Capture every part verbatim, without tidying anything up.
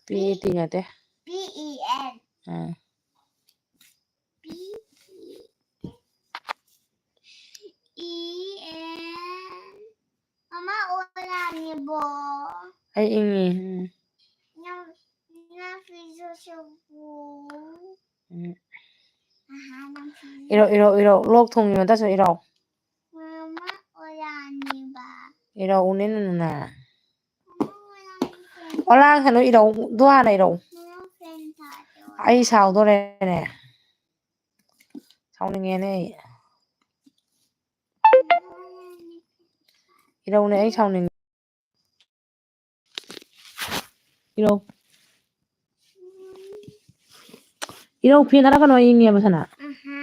P E T ꯅꯠꯇꯦ꯫ P E N. ꯑꯥ꯫ P E N. ꯃꯃꯥ ꯑꯣꯂꯥꯅꯦꯕꯣ꯫ ꯑꯩ ꯏꯪꯉꯤ꯫ ꯎꯝ꯫ ꯅꯪ ꯅꯪ ꯐꯤꯖꯨ ꯁꯨꯕꯨ꯫ ꯎꯝ꯫ ꯑꯍꯥ ꯅꯪ ꯐꯤꯖꯨ꯫ ꯏꯔꯧ ꯏꯔꯧ ꯏꯔꯧ ꯂꯣꯛ ꯊꯨꯡꯉꯤ ꯃꯇꯁꯨ ꯏꯔꯧ꯫ ꯃꯃꯥ ꯑꯣꯂꯥꯅꯦꯕ꯫ ꯏꯔꯧꯅꯦ ꯅꯅ꯫ ꯃꯃꯥ ꯑꯣꯂꯥꯅꯦ꯫ ꯑꯣꯂꯥꯡ ꯁꯅꯨ ꯏꯔꯧꯗꯣ ꯍꯥꯟꯅ ꯏꯔꯧ꯫ ꯃꯃꯥ ꯐꯦꯟ ꯊꯥꯗꯦ꯫ ꯑꯩ ꯁꯥꯎꯗꯣꯔꯦꯅꯦ꯫ ꯁꯥꯎꯅꯤꯡꯉꯦꯅꯦ ꯑꯩ꯫ ꯏꯔꯧꯅꯦ ꯑꯩ ꯁꯥꯎꯅꯤꯡꯉꯦ꯫ ꯏꯔꯧ꯫ ꯏꯔꯧ ꯐꯦꯟ ꯊꯥꯔꯛꯀꯅꯣ ꯑꯩ ꯏꯪꯉꯦꯕ ꯁꯅꯥ꯫ ꯑꯍꯥ꯫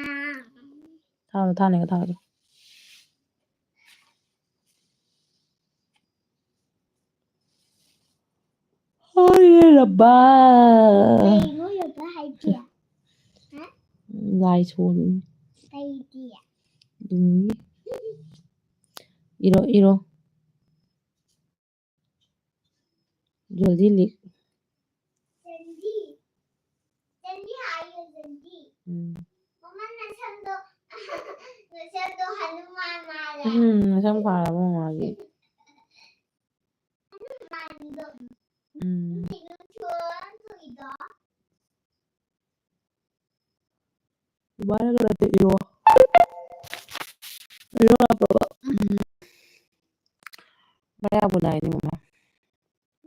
ꯊꯥꯔꯣ ꯊꯥꯅꯤꯡꯉ ꯊꯥꯔꯣ꯫ ꯍꯥꯏꯔꯕ꯫ ꯀꯩꯅꯣ ꯌꯣꯠꯄ ꯍꯥꯏꯗꯤ? ꯍꯥ? ꯂꯥꯏ ꯁꯣꯜꯂꯤ꯫ ꯀꯩꯒꯤ? ꯑꯗꯨꯝ ꯏꯔꯣ ꯏꯔꯣ꯫ ꯖꯜꯗꯤ ꯂꯤꯛ꯫ ꯆꯟꯗꯤ꯫ ꯆꯟꯗꯤ ꯍꯥꯏꯌꯣ, ꯆꯟꯗꯤ꯫ ꯎꯝ꯫ ꯃꯃꯥ ꯅꯁꯝꯗꯣ, ꯅꯁꯝꯗꯣ ꯍꯅꯨꯃꯥꯟ ꯃꯥꯜꯂꯦ꯫ ꯎꯝ, ꯅꯁꯝ ꯈꯥꯔꯕ ꯃꯥꯒꯤ꯫ ꯍꯅꯨꯃꯥꯟꯗꯣ꯫ ꯎꯝ꯫ ꯅꯨꯡꯁꯨ ꯊꯣꯛꯏꯗꯣ꯫ ꯑꯗꯨꯃꯥꯏꯅꯒ ꯅꯠꯇꯦ, ꯏꯔꯣ꯫ ꯏꯔꯣ ꯍꯥꯞꯄꯕ꯫ ꯎꯝ꯫ ꯃꯌꯥꯕꯨ ꯅꯥꯏꯅꯤ ꯃꯃꯥ꯫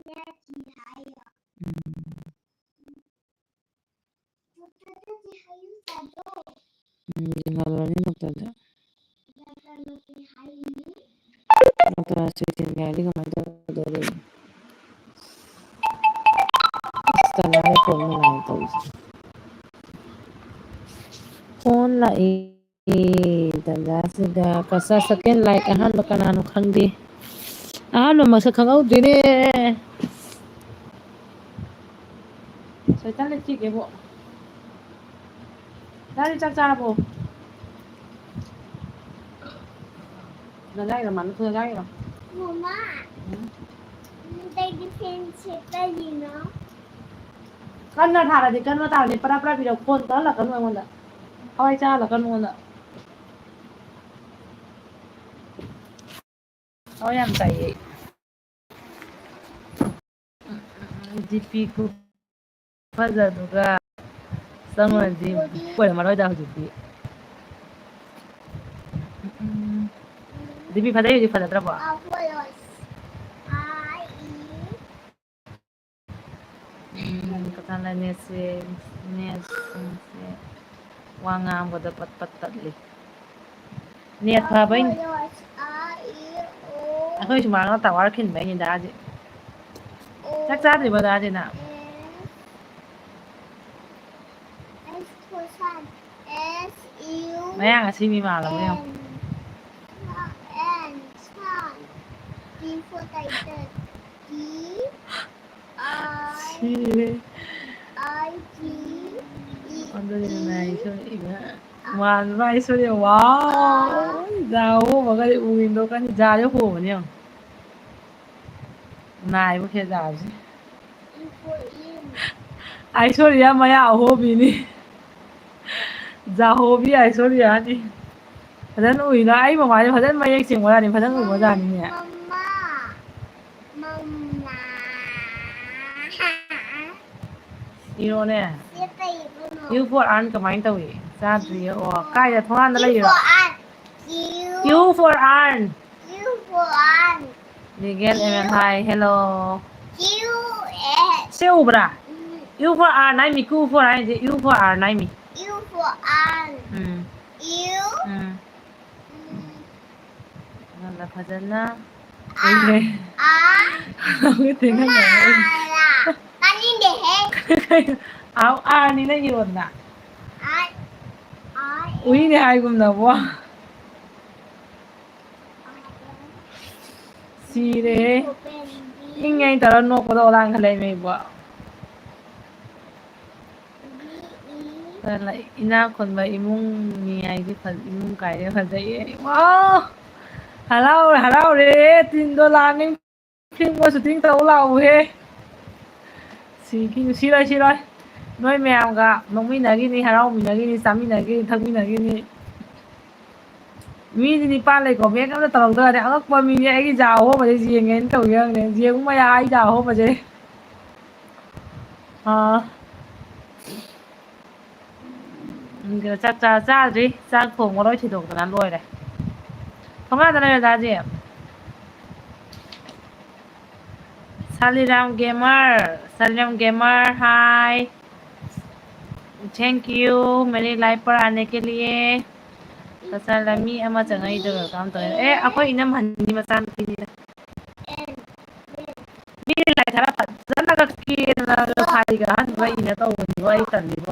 ꯌꯥꯗꯤ ꯍꯥꯏꯌꯣ꯫ ꯎꯝ꯫ ꯗꯣꯛꯇꯔꯗꯗꯤ ꯍꯥꯏꯌꯨ ꯇꯥꯗ꯭ꯔꯣ? ꯎꯝ, ꯌꯦꯡꯍꯜꯂꯨꯔꯅꯤ ꯗꯣꯛꯇꯔꯗ꯫ ꯗꯣꯛꯇꯔꯅꯗꯤ ꯍꯥꯏꯌꯨ꯫ ꯗꯣꯛꯇꯔ ꯆꯦꯛꯁꯤꯟꯒꯦ ꯍꯥꯏꯔꯗꯤ ꯀꯃꯥꯏꯅ ꯇꯧꯗꯣꯔꯤ? ꯑꯁ, ꯇꯜꯂꯦ, ꯐꯣꯟ ꯅꯨꯡꯉꯥꯏ ꯇꯧꯔꯤꯁꯦ꯫ ꯐꯣꯟ ꯂꯥꯛꯑꯦ ꯇꯟꯖꯥꯁꯤꯗ꯫ ꯀꯁꯥ second like ꯑꯍꯥꯟꯕ ꯀꯅꯥꯅꯣ ꯈꯪꯗꯦ꯫ ꯑꯍꯥꯟꯕ ꯃꯁꯛ ꯈꯪꯍꯧꯗ꯭ꯔꯤꯅꯦ꯫ ꯁꯩꯇꯥ ꯂꯩꯇꯦꯒꯦꯕꯣ꯫ ꯗꯥꯗꯤ ꯆꯥꯛ ꯆꯥꯔꯕꯣ? ꯅꯖꯥꯏꯔꯣ, ꯃꯥꯅ ꯊꯣꯡ ꯅꯖꯥꯏꯔꯣ? ꯃꯃꯥ, ꯎꯝ꯫ ꯀꯩꯒꯤ ꯐꯦꯟ ꯁꯦꯠꯇꯔꯤꯅꯣ? ꯀꯟꯅ ꯊꯥꯔꯗꯤ ꯀꯟꯅ ꯊꯥꯔꯗꯤ ꯄꯔꯥ ꯄꯔꯥ ꯄꯤꯔꯛꯑꯣ꯫ ꯐꯣꯟ ꯀꯛꯍꯜꯂꯛꯀꯅꯨ ꯑꯩꯉꯣꯟꯗ꯫ ꯊꯋꯥꯏ ꯆꯥꯍꯜꯂꯛꯀꯅꯨ ꯑꯩꯉꯣꯟꯗ꯫ ꯊꯋꯥꯏ ꯌꯥꯝ ꯆꯥꯏꯌꯦ꯫ ꯗꯤ ꯄꯤ ꯈꯨꯐꯖꯗꯨꯒ ꯆꯪꯉꯨꯔꯗꯤ ꯑꯣꯏꯔꯝꯃꯔꯣꯏꯗ ꯍꯧꯖꯤꯛꯇꯤ꯫ ꯎꯝ꯫ ꯗꯤ ꯄꯤ ꯐꯖꯩ ꯍꯧꯖꯤꯛ ꯐꯖꯗ꯭ꯔꯕꯣ? ꯎꯝ, ꯀꯇꯥꯅ ꯅꯦꯠꯁꯦ, ꯅꯦꯠꯁꯤꯡꯁꯦ ꯋꯥ ꯉꯥꯡꯕꯗ ꯄꯠ ꯄꯠ ꯇꯠꯂꯤ꯫ ꯅꯦꯠ ꯐꯕꯩꯅꯤ꯫ ꯑꯩꯈꯣꯏ ꯁꯨꯃꯥꯡꯅ ꯇꯋꯥꯔ ꯈꯤꯟꯕꯩꯅꯤ ꯗꯥꯗꯤ꯫ ꯆꯥꯛ ꯆꯥꯗ꯭ꯔꯤꯕꯣ ꯗꯥꯗꯤ ꯅꯪ? ꯃꯌꯥꯡ ꯑꯁꯤ ꯃꯤ ꯃꯥꯜꯂꯕ ꯌꯦꯡꯉꯨ꯫ ꯁꯤꯔꯦ꯫ ꯑꯗꯨꯅꯦ ꯃꯥꯏꯁꯣꯔꯤ ꯏꯃꯥ꯫ ꯃꯥꯟꯕ꯭ꯔꯥ ꯑꯩꯁꯣꯔꯤ? ꯋꯥꯎ! ꯖꯥ ꯍꯣꯕꯒꯗꯤ ꯎꯒꯤꯗꯣ ꯀꯅꯤ꯫ ꯖꯥꯁꯦ ꯍꯣꯕꯅꯦ ꯌꯦꯡꯉꯣ꯫ ꯅꯥꯏꯕ ꯈꯦꯖꯥꯕꯁꯦ꯫ ꯑꯥꯏꯁꯣꯔꯤꯌꯥ ꯃꯌꯥ ꯑꯍꯣꯕꯤꯅꯤ꯫ ꯖꯥꯍꯣꯕꯤ ꯑꯥꯏꯁꯣꯔꯤꯌꯥꯅꯤ꯫ ꯐꯖꯅ ꯎꯏꯅ ꯑꯩ ꯃꯃꯥꯏꯁꯦ ꯐꯖꯅ ꯃꯌꯦꯛ ꯁꯦꯡꯕꯖꯥꯠꯅꯤ, ꯐꯖꯅ ꯎꯕꯖꯥꯠꯅꯤꯅꯦ꯫ ꯃꯃꯥ꯫ ꯃꯃꯥ꯫ ꯏꯔꯣꯅꯦ꯫ ꯁꯤ ꯀꯩꯕꯨꯅꯣ? U for earn ꯀꯃꯥꯏꯅ ꯇꯧꯏ? ꯆꯥꯗ꯭ꯔꯤꯌꯦ꯫ ꯑꯣ, ꯀꯥꯏꯗ? ꯊꯣꯡꯒꯥꯟꯗ ꯂꯩꯔꯤꯔꯣ? U for earn. U. U for earn. U for earn. Miguel Evan, hi, hello. Q. ꯁꯤ ꯎꯕ꯭ꯔꯥ? ꯎꯝ. U for earn ꯍꯥꯏꯃꯤ, Q for earn ꯍꯥꯏꯁꯦ, U for earn ꯍꯥꯏꯃꯤ꯫ U for earn. Um. U. ꯎꯝ. ꯎꯝ. ꯐꯖꯅ, ꯐꯖꯅ ꯑꯥ, ꯎꯏꯔꯦ꯫ ꯑꯥ, ꯊꯦꯡꯍꯜꯂꯦ꯫ ꯃꯥꯔꯥ꯫ ꯇꯥꯅꯤꯡꯗꯦꯍꯦ꯫ ꯀꯩꯅꯣ? ꯑꯥꯎ, ꯑꯥꯔꯅꯤꯅ ꯏꯔꯣꯗꯅ꯫ R, R, ꯎꯏꯅꯦ ꯍꯥꯏꯒꯨꯝꯅꯕꯣ꯫ ꯁꯤꯔꯦꯍꯦ꯫ ꯏꯪꯉꯦ ꯍꯥꯏꯅ ꯇꯧꯔ ꯅꯣꯛꯄꯗ ꯑꯣꯂꯥꯡ ꯈꯜꯂꯛꯏꯅꯦ ꯑꯩꯕꯣ꯫ ꯏꯅꯥꯛ ꯈꯨꯟꯕ ꯏꯃꯨꯡꯅꯤ ꯍꯥꯏꯗꯤ ꯐ-, ꯏꯃꯨꯡ ꯀꯥꯏꯔꯦ ꯐꯖꯩꯌꯦ꯫ ꯋꯥꯎ! ꯍꯔꯥꯎꯔꯦ, ꯍꯔꯥꯎꯔꯦ꯫ ꯇꯤꯟꯗꯣ ꯂꯥꯛꯅꯤ꯫ ꯐꯤꯂꯝꯒ ꯁꯨꯇꯤꯡ ꯇꯧ ꯂꯥꯛꯎꯍꯦ꯫ ꯁꯤꯈꯤꯅꯨ, ꯁꯤꯔꯣꯏ, ꯁꯤꯔꯣꯏ꯫ ꯅꯣꯏ ꯃꯌꯥꯝꯒ ꯅꯣꯛꯃꯤꯟꯅꯈꯤꯅꯤ, ꯍꯔꯥꯎꯃꯤꯟꯅꯈꯤꯅꯤ, ꯆꯥꯃꯤꯟꯅꯈꯤꯅꯤ, ꯊꯛꯃꯤꯟꯅꯈꯤꯅꯤ꯫ ꯃꯤꯗꯤ ꯅꯤꯄꯥꯟ ꯂꯩꯀꯣ, ꯕꯦꯛ ꯑꯝꯇ ꯇꯧꯔꯝꯗꯕꯅꯦ꯫ ꯑꯉꯛꯄ ꯃꯤꯅꯦ꯫ ꯑꯩꯒꯤ ꯖꯥ ꯑꯍꯣꯕꯁꯦ ꯌꯦꯡꯒꯦꯅ ꯇꯧꯖꯔꯝꯅꯦ꯫ ꯌꯦꯡꯉꯨ ꯃꯌꯥ, ꯑꯩ ꯖꯥ ꯑꯍꯣꯕꯁꯦ꯫ ꯑꯥ꯫ ꯎꯝ, ꯆꯥꯛ ꯆꯥ-, ꯆꯥꯗ꯭ꯔꯤ꯫ ꯆꯥꯛ ꯊꯣꯡꯕ ꯂꯣꯏ ꯊꯤꯗꯣꯛꯇꯅ ꯂꯣꯏꯔꯦ꯫ ꯊꯣꯡꯒꯥꯟꯗ ꯂꯩꯔꯣ, ꯗꯥ ꯖꯤ꯫ Shaliram gamer, Shaliram gamer, hi꯫ Thank you, मेरे live पर आने के लिए। ꯉꯁꯥꯏ ꯃꯤ ꯑꯃ ꯆꯪꯉꯛꯏꯗꯣ welcome ꯇꯧꯋꯦ꯫ ꯑꯦ, ꯑꯩꯈꯣꯏ ꯏꯅꯝ ꯍꯟꯒꯤ ꯃꯆꯥꯅꯨꯄꯤꯅꯤꯗ꯫ ꯃꯤꯗꯤ ꯂꯥꯏ ꯈꯔ ꯐꯖꯅꯒ ꯀꯦꯗꯅ ꯂꯐꯥꯏꯒ ꯑꯍꯟꯕ ꯏꯅ ꯇꯧꯕꯅꯤꯕꯣ, ꯑꯩ ꯇꯜꯂꯤꯕꯣ꯫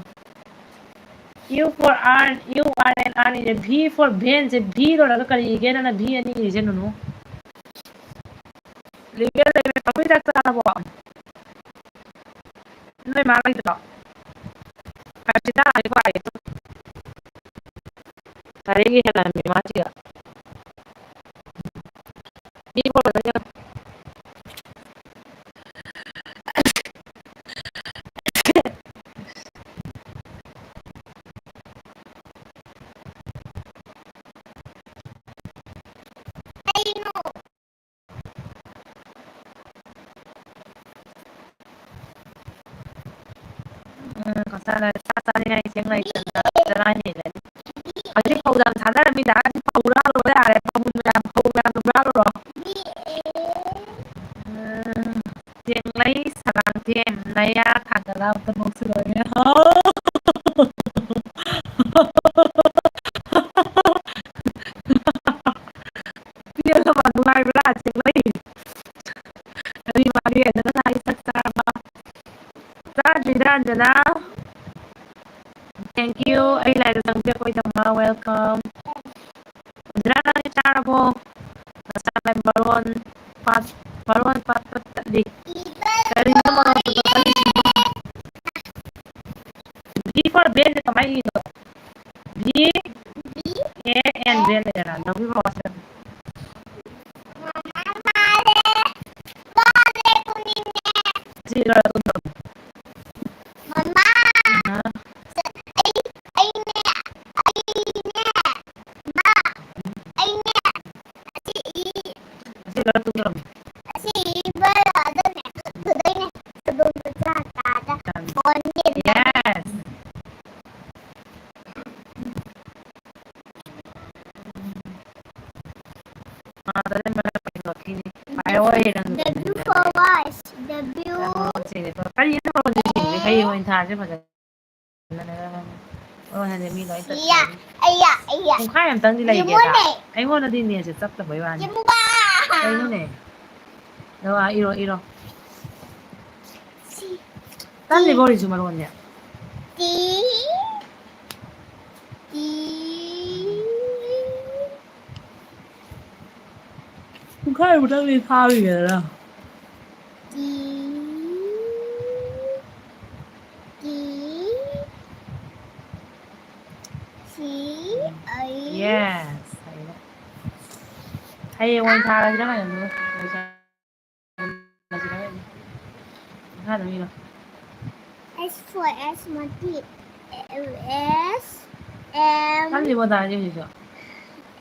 U for R, U R N R ꯏꯅꯦ, V for van say, V ꯂꯣꯏꯔꯒ ꯀꯔꯤ ꯏꯒꯦ ꯅꯪꯅ V ꯑꯅꯤ ꯏꯔꯤꯁꯦ, ꯅꯨꯅꯨ? ꯂꯤꯒꯦꯜ ꯂꯩꯔꯦ, ꯑꯩꯈꯣꯏ ꯆꯥꯛ ꯆꯥꯔꯕꯣ? ꯅꯣꯏ ꯃꯥ ꯂꯩꯇ꯭ꯔꯣ? ꯑꯔꯆꯤꯇꯥ ꯍꯥꯏꯕ ꯍꯥꯏꯌꯦ꯫ ꯀꯔꯤꯒꯤ ꯍꯦꯜꯂꯝꯃꯤ ꯃꯥꯁꯤꯒ? ꯃꯤ ꯀꯣꯜ ꯇꯧꯔꯛꯏꯔꯣ? ꯎꯝ, ꯃꯁꯥꯅ ꯆꯥꯛ ꯆꯥꯅꯤꯡꯉꯥꯏ ꯆꯦꯡ ꯂꯩꯇꯗꯅ ꯆꯔꯥ ꯍꯦꯜꯂꯅꯤ꯫ ꯍꯧꯖꯤꯛ ꯐꯧ ꯌꯥꯝ ꯊꯥꯅꯔꯝꯃꯤꯗ, ꯍꯧꯖꯤꯛ ꯐꯧ ꯍꯨꯔꯥꯜꯂꯨꯔꯣ ꯌꯥꯔꯦ, ꯐꯧ ꯃꯌꯥꯝ, ꯐꯧ ꯃꯌꯥꯝꯗꯣ ꯍꯨꯔꯥꯜꯂꯨꯔꯣ꯫ ꯎꯝ, ꯆꯦꯡꯂꯩ ꯁꯉꯥꯡꯊꯦꯝ, ꯅꯌꯥ ꯊꯥꯡꯒꯠꯂ ꯑꯝꯇ ꯅꯣꯛꯁꯤ ꯂꯣꯏꯔꯦ꯫ ꯄꯦꯜꯂꯕ, ꯅꯨꯡꯉꯥꯏꯕ꯭ꯔꯥ, ꯆꯦꯡꯂꯩ? ꯀꯔꯤ ꯃꯥꯒꯦ? ꯅꯪ ꯉꯁꯥꯏ ꯆꯥꯛ ꯆꯥꯔꯕ? ꯆꯥꯗ꯭ꯔꯤꯗ, ꯑꯟꯖꯅꯥ꯫ Thank you꯫ ꯑꯩ ꯂꯥꯏꯗ ꯆꯪꯕꯤꯔꯛꯄꯒꯤꯗꯃꯛ welcome꯫ ꯑꯟꯖꯅꯥ, ꯅꯪꯗꯤ ꯆꯥꯔꯕꯣ? ꯉꯁꯥꯏ ꯃꯔꯣꯟ ꯄꯥꯠ-, ꯃꯔꯣꯟ ꯄꯥꯠ ꯄꯥꯠ ꯇꯠꯂꯤ꯫ ꯀꯔꯤꯅꯣ ꯃꯔꯣꯟ ꯄꯥꯠ ꯄꯥꯠ ꯇꯠꯂꯤꯁꯤꯕꯣ? V for van ꯁꯦ ꯀꯃꯥꯏꯅ ꯏꯅꯣ? V A N, van ꯂꯩꯔꯦꯅ, W for Washington꯫ ꯁꯤ ꯂꯣꯏꯔꯒ ꯑꯗꯨꯝ ꯇꯧ꯫ ꯀꯔꯤꯅꯣ ꯍꯌꯦꯡ ꯑꯣꯏꯅ ꯊꯥꯔꯁꯦ ꯐꯖꯅ꯫ ꯑꯣ, ꯍꯟꯗꯛ ꯃꯤ ꯂꯣꯏ ꯇꯠꯈ꯭ꯔꯅꯤ꯫ ꯑꯩꯌꯥ, ꯑꯩꯌꯥ, ꯑꯩꯌꯥ꯫ ꯄꯨꯡꯈꯥꯏ ꯑꯃꯇꯪꯗꯤ ꯂꯩꯒꯦꯗ꯫ ꯌꯦꯡꯉꯨꯅꯦ꯫ ꯑꯩꯉꯣꯟꯗꯗꯤ ꯅꯦꯠꯁꯦ ꯆꯞꯇꯕꯩ ꯋꯥꯅꯤ꯫ ꯌꯦꯡꯉꯨꯕ꯫ ꯀꯩꯅꯣꯅꯦ? ꯅꯋꯥ ꯏꯔꯣ, ꯏꯔꯣ꯫ ꯁꯤ꯫ ꯇꯜꯂꯤꯕꯣ ꯍꯧꯖꯤꯛꯁꯨ ꯃꯔꯣꯟꯁꯦ? ꯇꯤ꯫ ꯇꯤ꯫ ꯄꯨꯡꯈꯥꯏꯃꯨꯛꯇꯪꯗꯤ ꯊꯥꯈꯤꯒꯦꯗꯅ꯫ ꯇꯤ꯫ ꯇꯤ꯫ ꯁꯤ꯫ ꯑꯩ꯫ Yes, ꯍꯩꯔꯦ꯫ ꯍꯌꯦꯡ ꯑꯣꯏꯅ ꯊꯥꯔꯁꯤꯔ ꯀꯩꯅꯣ, ꯑꯗꯨꯒ ꯂꯣꯏꯁꯤꯜꯂꯁꯤꯔ ꯀꯩꯅꯣ꯫ ꯃꯈꯥꯗ ꯃꯤꯅꯣ꯫ S for S ꯃꯇꯤꯛ꯫ S, M, ꯈꯪꯗꯦꯀꯣ ꯇꯥꯔꯗꯤ ꯍꯧꯖꯤꯛꯁꯨ꯫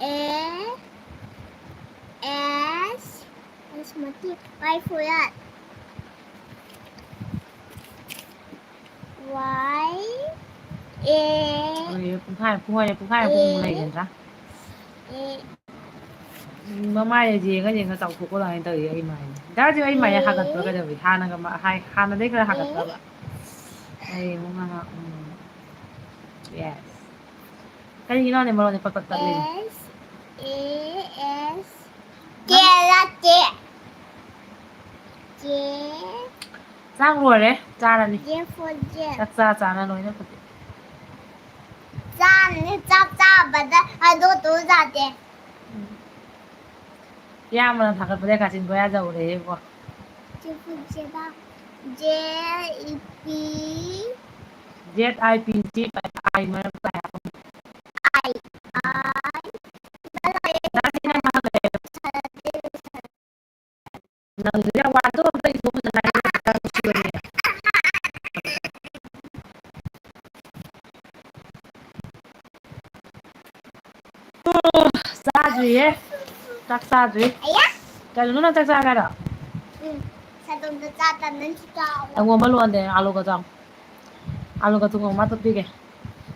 A, S, S ꯃꯇꯤꯛ꯫ Y for ꯌꯥꯠ꯫ Y, A, ꯍꯣꯏ, ꯄꯨꯡꯈꯥꯏ, ꯄꯨꯡꯈꯥꯏ, ꯄꯨꯡꯈꯥꯏ ꯄꯨꯡꯃꯨꯛ A, ꯂꯩꯒꯗ꯭ꯔꯥ? A꯫ ꯎꯝ, ꯃꯃꯥꯏꯗ ꯌꯦꯡꯉ ꯌꯦꯡꯉ ꯆꯥꯎꯊꯣꯛꯄ ꯑꯗꯨꯃꯥꯏꯅ ꯇꯧꯔꯤ ꯑꯩ ꯃꯥꯏꯁꯦ꯫ ꯗꯥ ꯖꯤꯕ, ꯑꯩ ꯃꯥꯏꯁꯦ ꯍꯥꯒꯠꯄ꯭ꯔꯥ ꯀꯩꯗꯧꯏ? ꯍꯥꯟꯅꯒ ꯃ-, ꯍꯥꯏ-, ꯍꯥꯟꯅꯗꯩ ꯈꯔ ꯍꯥꯒꯠꯄ꯭ꯔꯕ? ꯑꯩ ꯑꯃꯨꯛ ꯉꯥꯏꯍꯥꯛ, ꯎꯝ, yes꯫ ꯀꯔꯤꯒꯤꯅꯣꯅꯦ ꯃꯔꯣꯟꯁꯦ ꯄꯠ ꯄꯠ ꯇꯠꯂꯤꯅꯦ? S, A, S꯫ ꯅꯪ ꯀꯦ ꯅꯠꯇꯦ꯫ ꯀꯦ꯫ ꯆꯥꯛ ꯂꯣꯏꯔꯦ, ꯆꯥꯔꯅꯤ꯫ J for J꯫ ꯆꯥꯛ ꯆꯥ ꯆꯥꯅ ꯂꯣꯏꯅ ꯐꯨꯠꯂꯤ꯫ ꯆꯥꯔꯅꯤ, ꯆꯥꯛ ꯆꯥꯕꯗ ꯍꯥꯏꯗꯣꯛꯇꯧ ꯌꯥꯗꯦ꯫ ꯎꯝ꯫ ꯏꯌꯥꯝꯕꯅ ꯊꯥꯒꯠꯄꯗ ꯀꯥꯆꯤꯟ ꯀꯣꯌꯥ ꯌꯧꯔꯦꯍꯦ ꯏꯕꯣ꯫ J for J the J, E, P꯫ Z I P, J I ꯃꯔꯛ ꯇꯥꯏ ꯍꯥꯏꯕ꯫ I, I꯫ ꯅꯪꯁꯨ ꯌꯥꯝ ꯋꯥꯗꯣ ꯑꯝꯇ ꯏꯊꯣꯛꯑꯣ꯫ ꯆꯥꯗ꯭ꯔꯤꯌꯦ꯫ ꯆꯥꯛ ꯆꯥꯗ꯭ꯔꯤ꯫ ꯑꯌꯥ! ꯀꯩꯅꯣ, ꯅꯪ ꯆꯥꯛ ꯆꯥꯒꯦ ꯍꯥꯏꯔꯣ? ꯎꯝ꯫ ꯁꯥꯗꯣꯡꯗꯣ ꯆꯥ ꯇꯟꯗꯅ ꯆꯥꯎ꯫ ꯁꯪꯒꯣꯝ ꯑꯃ ꯂꯣꯟꯗꯦ, ꯑꯂꯨꯒ ꯆꯥꯎ꯫ ꯑꯂꯨꯒ ꯊꯨꯝꯒ ꯃꯥ ꯇꯣꯠꯄꯤꯒꯦ꯫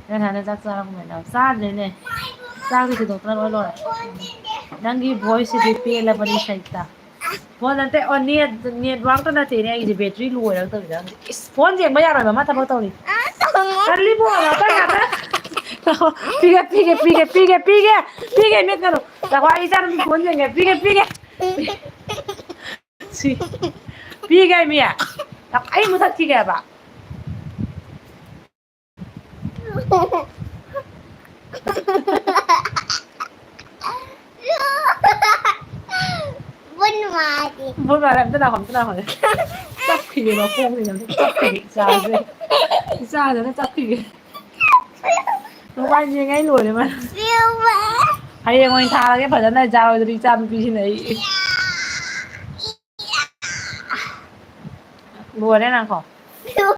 ꯅꯪ ꯍꯥꯟꯅ ꯆꯥꯛ ꯆꯥꯔꯝꯃꯦꯅ꯫ ꯆꯥꯗ꯭ꯔꯤꯅꯦ꯫ ꯆꯥꯛꯇꯤ ꯊꯤꯗꯣꯛꯇꯅ ꯂꯣꯏ ꯂꯣꯏꯔꯦ꯫ ꯅꯪꯒꯤ voice ꯁꯤꯗꯤ ꯄꯦꯜꯂꯕꯅꯤ, ꯁꯩꯇ꯫ ꯐꯣꯟ ꯅꯠꯇꯦ, ꯑꯣ, ꯅꯦꯠ, ꯅꯦꯠꯋꯥꯛꯇ ꯅꯠꯇꯦꯅꯦ, ꯑꯩꯁꯦ ꯕꯦꯇ꯭ꯔꯤ ꯂꯣ ꯑꯣꯏꯔꯛꯇꯕꯤꯗ꯫ ꯏꯁ, ꯐꯣꯟ ꯌꯦꯡꯕ ꯌꯥꯔꯣꯏꯕ, ꯃꯥ ꯊꯕꯛ ꯇꯧꯔꯤ꯫ ꯀꯜꯂꯤꯕꯣ, ꯉꯥꯛꯇꯪ, ꯉꯥꯛꯇꯪ꯫ ꯄꯤꯒꯦ, ꯄꯤꯒꯦ, ꯄꯤꯒꯦ, ꯄꯤꯒꯦ, ꯄꯤꯒꯦ, ꯄꯤꯒꯦ, ꯃꯦꯠꯀꯅꯨ꯫ ꯉꯥꯏꯈꯣ, ꯑꯩ ꯏꯆꯥꯅꯨꯄꯤ ꯐꯣꯟ ꯌꯦꯡꯒꯦ, ꯄꯤꯒꯦ, ꯄꯤꯒꯦ꯫ ꯁꯤ, ꯄꯤꯒꯦ ꯃꯤ꯫ ꯑꯩ ꯃꯨꯊꯠꯈꯤꯒꯦꯕ꯫ ꯕꯨꯠ ꯃꯥꯜꯂꯦ, ꯑꯝꯇ ꯂꯥꯛꯑꯣ, ꯑꯝꯇ ꯂꯥꯛꯑꯣ꯫ ꯆꯞꯈꯤꯒꯦ, ꯃꯈꯣꯡꯁꯤꯅ ꯑꯝꯇ ꯆꯞꯈꯤꯒꯦ, ꯏꯆꯥꯁꯦ꯫ ꯏꯆꯥꯁꯤꯅ ꯆꯞꯈꯤꯒꯦ꯫ ꯃꯣꯕꯥꯏꯜ ꯌꯦꯡꯉꯥꯏ ꯂꯣꯏꯔꯦ ꯃꯥ꯫ ꯍꯌꯦꯡ ꯑꯣꯏꯅ ꯊꯥꯔꯒꯦ ꯐꯖꯅ, ꯏꯆꯥ ꯍꯣꯏꯗꯗꯤ, ꯏꯆꯥ ꯅꯨꯄꯤꯁꯤꯅ ꯑꯩ꯫ ꯂꯣꯏꯔꯦ ꯅꯪꯀꯣ꯫